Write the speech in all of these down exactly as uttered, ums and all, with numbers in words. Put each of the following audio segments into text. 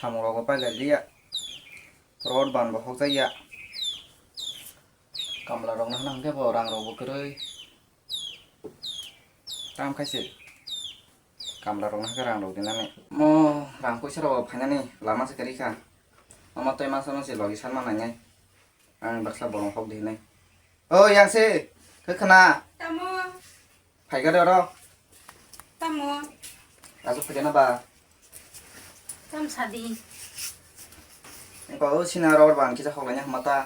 Samung rok bo pailai liya. Road ban bo hokjak ya. Kamla rok no hwnna hwnkhe bo rang rok bo kwrwi. Tam khai se. Kamla rok no hwnkhe rang rok dinani. Mo rang puisa rok bo phainani lama se kwrwi kha. Omo tei masa no se logi sanma nainai. Ang baksa bolong hok di hinai. O yang se. Khe khna. Tamo. Phaikha de oro. Tamo. Aswk phaikha na ba? Tam sadi. Engko o sina rok ban kisa hoklaina hama ta.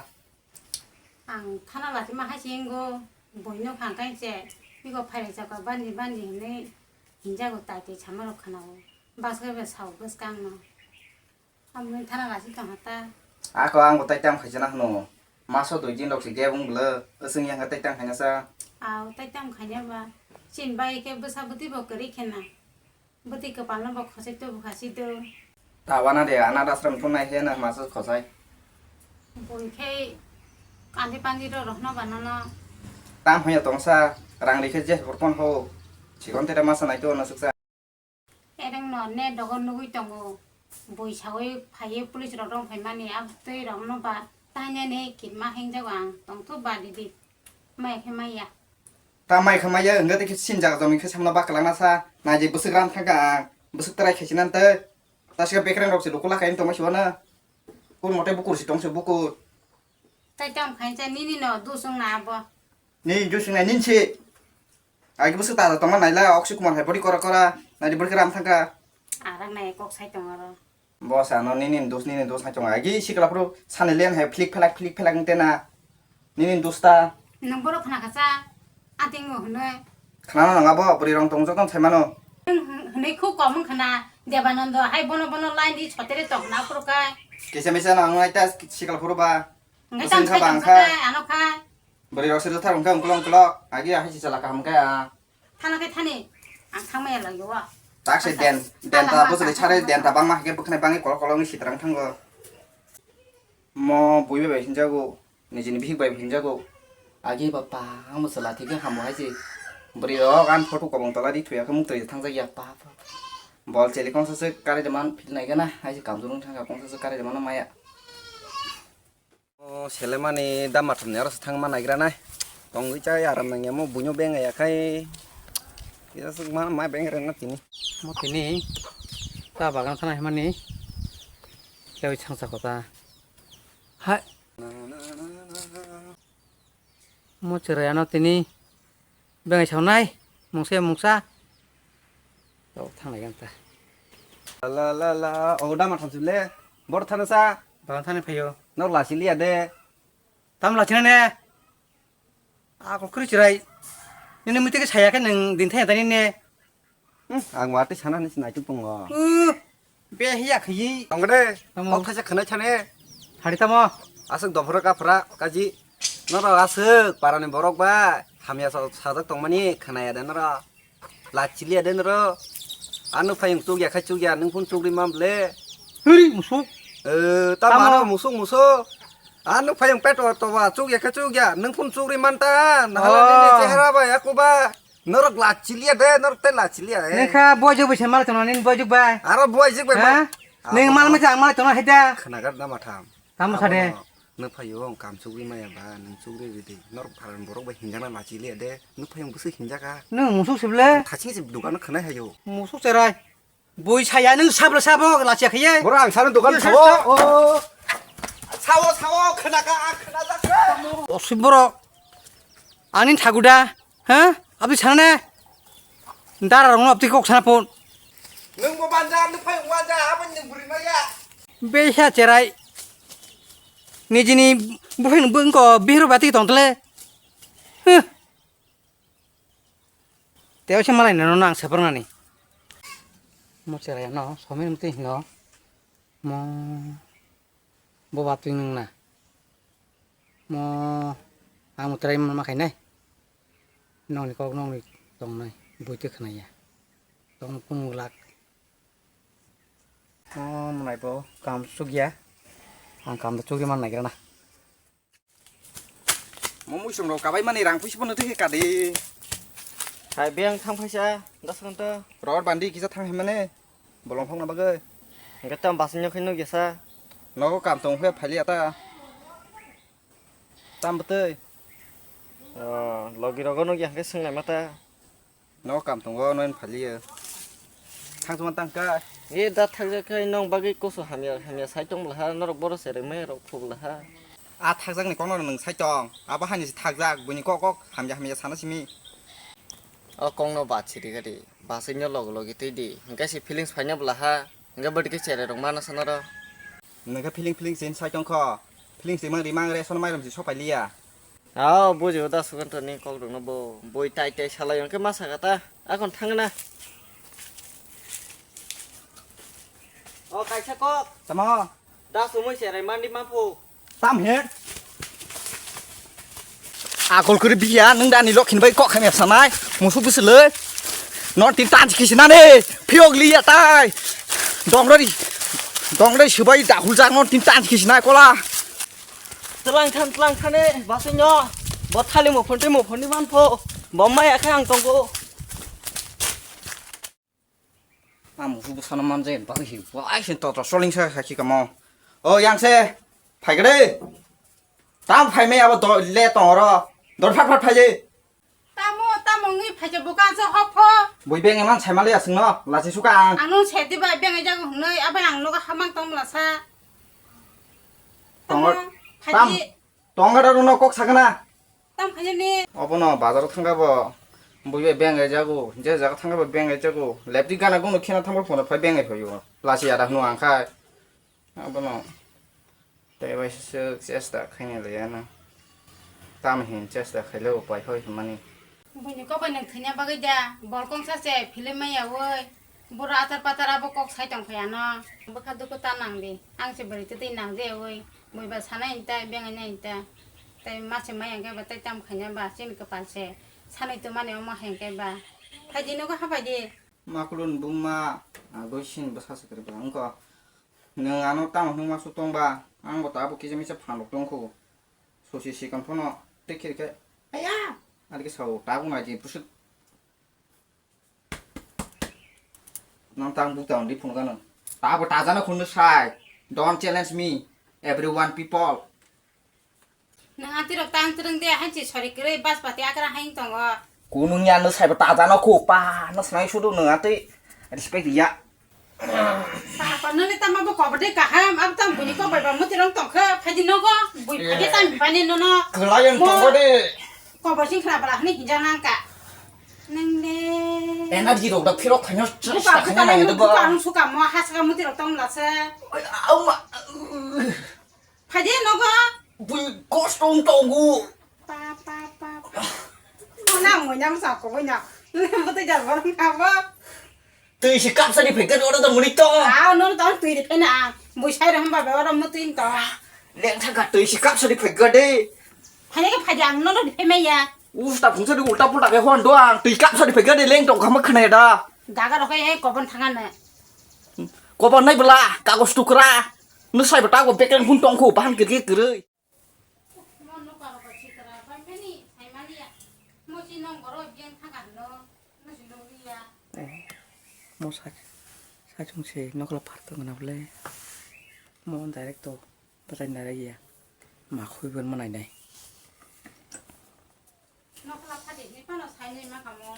Ang thana lati ma hai se ingo boino khang kai se. Iko phairok chakka bandi bandi hinwi hinjago tai tai sama rok khana o. Baska be sao bwskang no. Amoni thana lasi tong hata. Ako ang bo tai tam khaijana hwno. Maso dui din rok se gap wng bwle. Aswng yang tai tam khaina sa. Aw, tai tam khaina ba. Chin bai khe bwsa bwtwi bo kwrwi khena. Bwtwi kwpal no bo khosai to bwkha si do. Ta wana de ana dasram thun nai he na maso khosai. Bui khe kandi pandi ro rohno ba nono. Tam haya tong sa rang ri khe je borpon ho. Chikon te masa nai to na suksa. Ereng no ne dogo nugui tongo. Bui saui phaiye police rok rong phaimani, abtwi rok no ba tainani kitma hengjago ang, tongthu ba didi. Maya khe maya. Ta mai khe maya, hwnkhe tei khe sin jaga jomni khe samna ba kwlangna sa. Nai je bwswk ram thangkha ang, bwswk trai khe sinan tei. Ta sika bekreng rok se dukula khaini tongma sibo na. Kun mote bukur si tong se bukur. Tai tong khainsa nini no dusung na abo. Ni dusung na nin si. Agi bwswk ta tongma naila, Akshay Kumar hai body kora kora, nai di bwrwi ram thangkha. Arang nai kok sai tong aro. Boss ano nini dos, nini dos hai tong. Agi sikla phuru sani len hai flick phelak, flick phelak wng tena. Nini dos ta. Nang borok khna kha sa, ating mo hwnwi. Khna no nang abo, bwrwi rong tong joto sai mano. Hwnwi khu kom wng khna, Debanando hai bono bono line di sotere tong na phuru kai. Kisa misa nang nai ta sikla phuru ba. Ngai Bwswng tam kha sai bang tong kha. Kha, ano kha. Bwrwi rok se joto wng kha ungklok ungklok. Agi ahai si chala kaham kha. Thana khe thani, ang thangmaya lagio. Tak se den, den ta bwswlwi sare den ta bangma hake bwkhnai bangwi kolok kolok wngwi sitrang thango. Mo bui bai hinjago, nijini bihik bai hinjago. Agi ba pa, ang bwswla thik khe hambo hai se. Bwrwi rok ang photo kobong tola di thuya khe muk twi thangjak ya pa pa. Bol cheli kongsa se kare de man phil nai gana, hai se kamjurung thangka kongsa se kare de man maya. O selemani dama thumni aro se thangma naigra nai. Tongwi chai aram nangya mo buino benga ya khai. Kisa suk ma ma benga rena tini. Mo tini ta bagan khana himani. Yawi changsa kota. Hai. Mo chwrai ano tini bengai saunai mungsa ya mungsa. Tau thanglai ganta. La la la, o dama thamsile. Bor thana sa. Bagan thani phaio. Nok lasi liya de. Tam lachina ne. Ako kri chwrai. Nini muti ke saya ke nang din thaya tani ne. Hmm, ang watwi sana hinwi se naituk tongo. Uh, be hiya khiyi. Tongde, Tamo. Kok thaisa khwnai sane. Hari tamo. Aswk dophra kaphra kaji. Norok aswk parani borok ba hamya sa-, sajak tongmani khwnaya de norok. Lachiliya de norok. Ano phayung chukya khai chukya, nwng phun chukri mam ble. Huri, musuk. Eh, tamo. Tamo ano musuk musuk. Ano phayung peto toba chukya khai chukya, nwng phun chukri manta. Nahala Oh. Nini chehra ba yakuba. Norok lachiliya de, norok tei lachiliya, eh. Nengkha boyjwk bai se mal tongna, nini boyjwk bai. Aro boyjwk bai ha? Mal. Neng mal masa ang mal tongna haida. Khnagar da matham. Tamo sade. Abono nwng phaio, ang kam chugwi maya ba, nwng chugri ridi. Norok pharan borok bai hinjana lachiliya de, nwng phaio bwswk hinjaka. Nwng musuk sible. Thaching se dukan khwnai hayo. Musuk cherai. Bui saya nwng sabla sabo lachiya khaiye. Boro ang sano dukan sao. Oh. Sao, sao, khnaka, ang khnajak. Osip borok. Ani thaguda. Ha? Abdi sanane? Dara rong abdi kok sana pon. Nwng bo banja, nwng phai wanja, abon nwng buri maya. Beha cherai. Nijini buhin bungko bihru bati tongtele. Huh. Teo se malai nano nang separnani. Mo cherai no, somin muti hino. Mo bo bati nwng na. Mo ang mutrai ma khainai. Nongni kok nongni tongnai buitwi khwnaya. Tong kung glak. O mwnai bo kam chukya. Ang kam da chukri man naigra na. Mo muisung rok kabai mani rang puisi bono twi kadi. Hai beng thang phaisa das ghonta. Ror bandi kisa thang himane. Bolong phokna bagwi. Hwnkhe tamo basingno khe nukya sa? Nogo kam tong khe phailiya ta. Tamo bwtwi? Oh, logi rogo nukya hwnkhe swngnaima ta. Nogo kam tongo, noino phailiya. Thangchuma tangkha. E da thakjak khe nong bagwi koso hamya hamya sai tong bwlaha, norok boro cherai maya rok phu bwlaha. A thakjakni kokno nwng sai tong. Abo hani se thakjak, buini kok kok hamya hamya sana simi. O kokno bachiri gari, basingno logi logi twi di. Hwnkhe se feelings phaina bwlaha, hwnkhe bwtwi khe cherai rok mana sana ro. Nwng khe feeling feeling se sai tong kho. Feelings rimang rimang re, sono mairum se sopai liya. Ao, buji o da Sukantoni kok rokno bo. Bui tai tai salai hwnkhe ma saka ta. Akon thangna. O kaisa kok. Tamo? Da sumui cherai mandi mapu. Tam he? Akol kuri biya, nwng da ni lokhin bai kok khamya sanai. Musu bisiloi. Non tin tan kisi nani. Phiyok liya tai. Dongrari. Dongrari subai da huljak non tin tan kisi nai kola. Tlang than tlang thane basingno. Bo thali mo phone twi mo phone ni man pho. Bo mai akhe ang tongo. Ang musu bwsano manjak bagwi se bai se toto soling sa kha kamo. O yang se phai gede. Tam phai me abo do le tong ro. Dor phat phat phai je. Tamo tamo ngi phai je bukan se hok pho. Bui beng eman sai mali asung no lachi suka ang. Ang nung se di bai beng jago hnoi abai ang nogo hamang tong mla sa. Tong Tamo tam phai di. Tong gada rok no kok sakna. Tam khainani. Obono bazar o thangkha bo. Bui bai beng gai jago. Je jaga thangkha bo beng gai jago. Lepti gana gungno khena thangkha phone phai beng gai phaio. Lasi ada hwnwi ang khai. Abono. Tei bai se chesta khaina le ano. Tam hin chesta khaile upai hoi hwnmani. Buini kok bai nwng thwina bagwi da. Bol kongsa se film maya oi. Boro atar patar abo kok sai tong phai ano. Bwkha dukhu ta nang di. Ang se bwrwi twi twi nang je oi. Bui ba sanai hinta, bengai nai hinta. Tei mase mai hwnkhe ba tei tam khaina ba chini kwpal se. Sanwi tongmani omo hai hwnkhe ba. Phaidi nogo hapai di. Makulun buma, agoi sin bwsa se kwrwi ba wngkha. Nwng ano tamo hwnwi ma sutong ba? Ang bo tabuk kisa misa phan rok tong kho. Sosi sikon phano tei khirkhe. Aya! Arikhe sao tabuk nai di pusuk. Nang tang buk tang di phone gano. Tabo tajana khun sai. Don't challenge me, everyone people. Nang atirok tang twrwng de, hanchi sori kwrwi bas bati akra haing tongo. Kunung ya no sai ba tajana khu pa, no sai sudu no ati respect ya. Papa nani tama bo kobor de kaham, ab tam buni ko bai ba muti rong tong kha, phaidi nogo, bui phaidi tam bani nono. Kelayan tongo de. Kobor sing khna bala hani hinjang nang ka. Nang de. Energy rok da phirok khaino. Buka, buka, nang buka, nang suka mo, ha saka muti rok tong la se. Au ma. Phaidi nogo. Bui kosto wng tongo. Pa, pa, pa, pa. Mo nang mo nyam sa ko bo nya. Mo to jar bor na bo. Twi si kapsa di phai gad oro da muni to. Ah, no to twi di phai na. Bui sai ram ba ba oro mo twi to. Leng tha ga twi si kapsa di phai gad de. Phai ga phai jang no di phai maya. Usta phungsa di ulta pulta ke hon do ang. Twi kapsa di phai gad de leng tong khama khna da. Daga rok e kobon thanga na. Kobon nai bela kagos tukra. No sai bata ko bekreng phun tong kho bahan kiri kiri. Mo nokha rok sitra bai mani sai mani ya. Mo si nong boro biang thanga no. Mo si nong ya. Mo sa sa chung se nokla par to na bole. Mo direct to batai na ya. Ma khui ban manai nai. Nokla phadi ni pano sai nai ma kamo.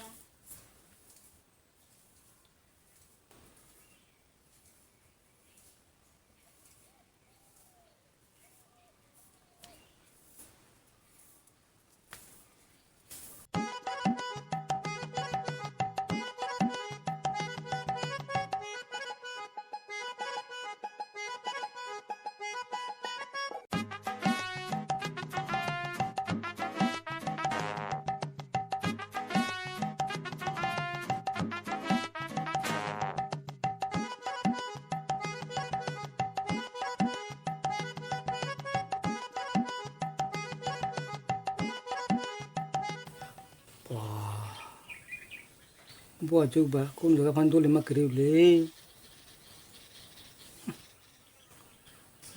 Bo achuk ba, kun jaga phan dole ma kwrwi le.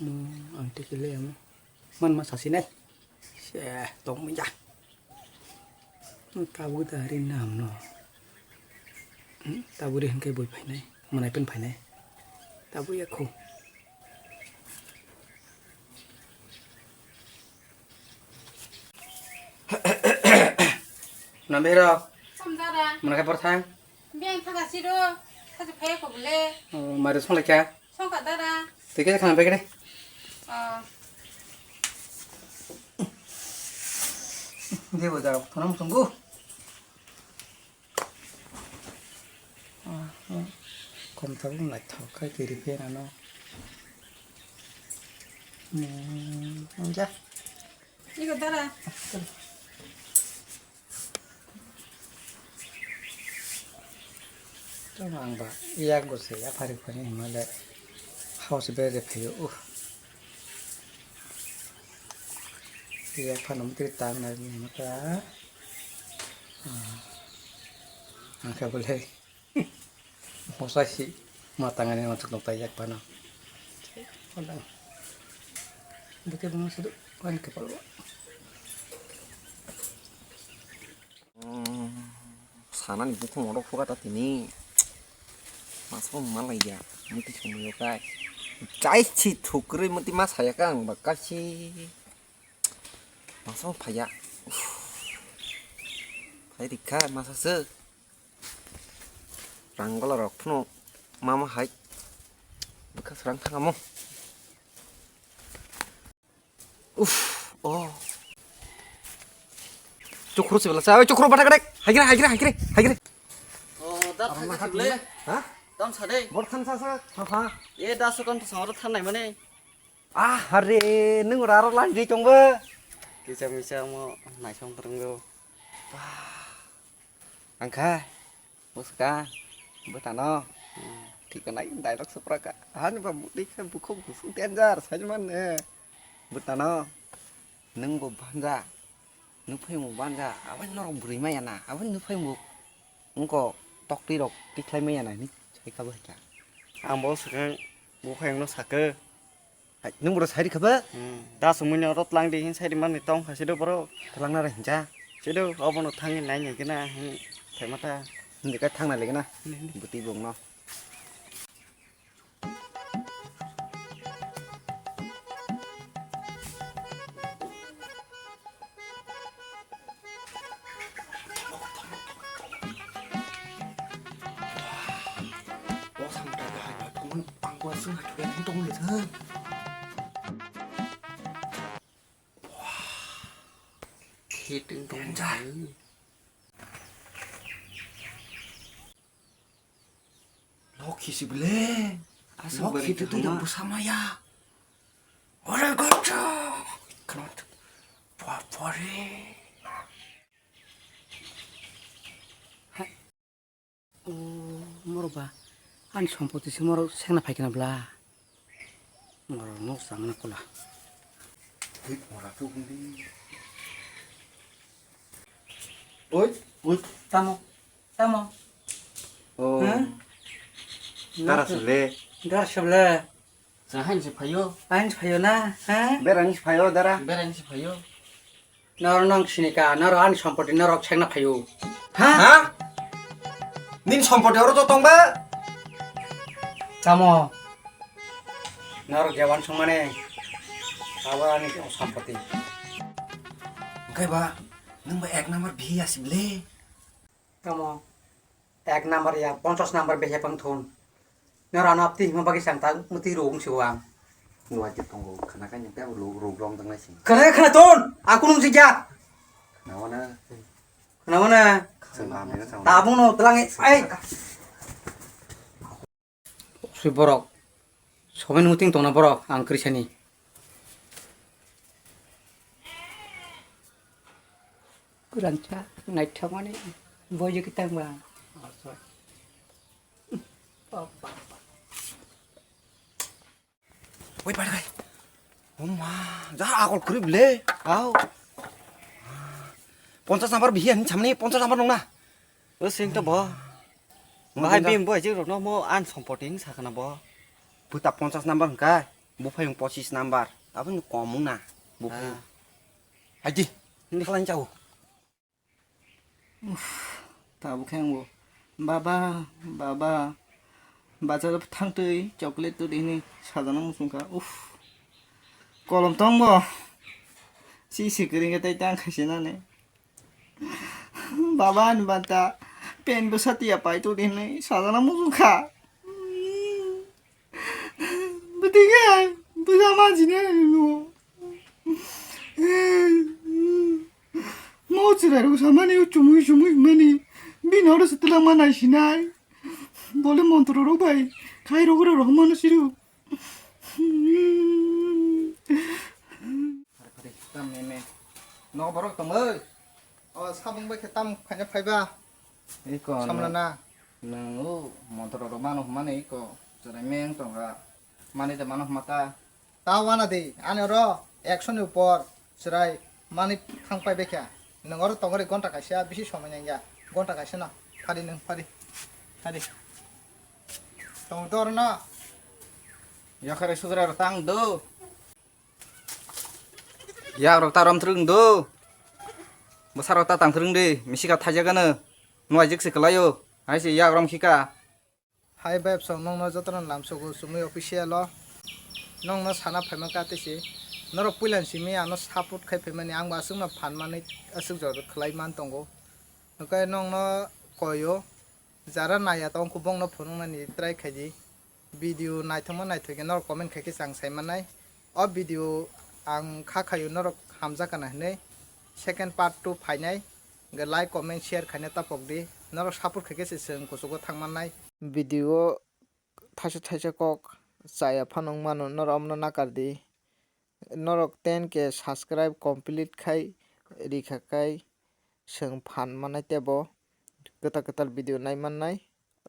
Mo ang twi kile amo. Man ma sasi nai. Se tong manja. Tabuk da ri nam no. Hmm, tabuk ri hingke bui phainai. Manai pen phainai. Tabuk ya khu. Nambero. Samjara. Mana kai por thang? Beng thang asi do. Kasi phai ko bole. Oh, mari song lekha. Song ka dara. Tike khana pekre. Oh. Dia bo jaga thonam tunggu. Ah, ah. Kom tabuk naithok khai twi riphaina no. Hmm, ja. Iko dara. Tamo ang ba yak bo se ya phari phani hwnmale house bere phaio uh. Yak phano mtri tang na ni mata. Ah. Ang kha bole. Mosa si ma tangani ma tuk tok tai yak phano. Wala. Bete bang sudu kan kepala. Sanani bukhung oro khuga ta tini. Masa malai ya. Muti sumui kai. Chai si thukrui muti ma saya ka ang ba kasi. Masa phaya. Phai rikha masa se. Rang gola rok phano mama hai. Bwkha srang thang amo. Uff, oh. Chukhru se bela sa, oi chukhru bata kadek. Haigra, haigra, haigra, haigra. Oh, da thang ka sibule. Ha? Tam sa de. Bor than sa sa, ha ha. E da so kan sa ro than nai mane. Ah, hare, nung ra ro lan di tong ba. Kisa misa mo nai song tereng do. Angkha, muska, bwtano, hmm, thik nai, direct supraka. Ani ba muti khe bukhuk busuk danger, sajman, eh. Bwtano, nung bo banja, nuphai mo banja, abani norok bwrwi maya na, abani nuphai mo, wngko tokti rok tikhlai maya na, ni sai kabo hai kha. Ang bo swkang, buphai wngno sakhe. Hai, nung boro sai rikha ba? Hmm. Da sumui no rot lang di hin sai di mani tong kha sido boro. Tlang na re hinja. Sido obo no thang nai nai gina hin thai mata. Hindi ka thang na le gina. Hindi, hindi. Buti bong no. Khiting tong. Lokhi si bele. Aswk. Lokhi bari tu tu tongma. Yang bwsa maya. Ore gotcha. Kanat. Bapare. Hai. O, moro ba. Ani sompoti se moro sengna phaikna bla. Moro no sangna kula. Hik mora tu gundi. Oi, oi, tamo. Tamo? Oh. Hah? Dara sule. Dara sule. Sa hain se phayo. Hain se phayo na, ha? Berang se phayo, dara. Berang se phayo. Nor nong sinika, nor ani sompoti norok sengna phayo. Ha? Ha? Nin sompoti oro to tongba? Tamo? Nor jewan songmane. Abo ani sompoti. Engkai ba, nung ba ek number bihi asi bele. Tamo? Ek number ya, ponchas number behe pang thun. Nor ano apti hima bagi sang tang, muti rung si wang. Nuwa je tongo, khana kai nyang tebo rung rung rong tang nai sing. Khana, khana ton, aku nung si jak. Khana wana. Khana wana. Sing lam ni na sang. Tabung no telang ai. Sui borok. Soben muting tongna borok, ang kri sani. Kurang cha, naithok mani, bojo kitang ba. Wait, wait, wait. Oh ma, ja agol kri bele. Au. Ponchas number bihi ani chamni, ponchas number nong na. O sing to bo. Bahai bim bo je rok no mo an sompoti hing sakana bo. Buta ponchas number hingka. Buphayung pochis number. Aboni kom wngna. Buphayung. Ah. Haidi. Hindi khalai chao. Uff, tabuk khe ang bo. Baba, baba. Bazar o thangtwi chocolate twi hinwi sajana muchungkha. Uff. Kolom tongbo. Si si kwrwngkhe tei tang khaisinani. Baba ni banta pen bwsa tiya pai twi hinwi sajana muchungkha. Bwtwi khe bwsa manjini ani no. Mo chwrai rok samani chumui chumui mani. Bini oro se twlangma naisinai. Bole montro rok bai khai rok rok mano siru. Tam meme. No borok tongoi. O sabung bai khe tam khaina phaiba. Iko samla na. Nang o montro rok mano hwnmani iko chwrai meng tonga. Mani de mano hwnmata. Ta wana de ani oro ekso ni upor chwrai mani thang pai bekha. Nang oro tongori gonta kaisa bisi somoi nangya. Gonta kaisa no. Phari nang phari. Phari. Tong dor no. Yakhare sugra tang do. Yak rok ta rom thrwng do. Bwsa rok ta tang thrwng di. Misika thaijak ano. Nuaijak se kwlaio. Hai se yak rom khika. Hai bai bwsong nokno jotono lamsogo Chumui official o. Nokno sana phaima kha tei se. Norok puila ni simi ano support khai phaimani ang bo aswkno phan manwi aswk jora khlai man tongo. Hwnkhe nokno koi o. Jara naiya tong kubungno phunuknani try khaidi. Video naithokma naithok khe norok comment khaikhe chang sai mannai. O video ang kha khaio norok hamjakana hinwi second part two phainai. Hwnkhe like, comment, share khaina tapok di. Norok support khaikhe se chwng kuchugo thang mannai. Video thaisa thaisa kok chaya phano wng mano, norok omono nakar di. Norok ten K subscribe complete khai rikha khai chwng phan mannai teibo kwtal kwtal video nai mannai.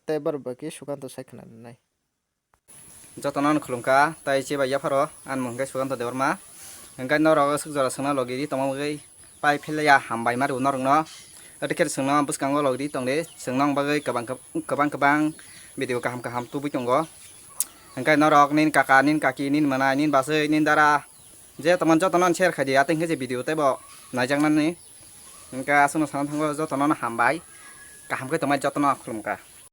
Tei borok bai khe Sukanto sai khwna rwnai. Jotono ano khulumkha, tei chibai yapharo, ani mung khe Sukanto Debbarma. Hwnkhe norok aswk jora swngna logi di tongma bagwi pai philya hambai ma rw norokno. Adi khe chwngno bwskango logi di tongdi, chwngno wng bagwi kwbang kwbang kwbang video kaham kaham tubui tongo. Hwnkhe norok nini kaka, nini kaki, nini mwnai, nini bachwi, nini dara, je tongmani jotono share khai di, ateng khe je video teibo naijaknani. Hwnkhe aswkno sana thango jotono hambai, kaham khe tongmani jotono khulumkha.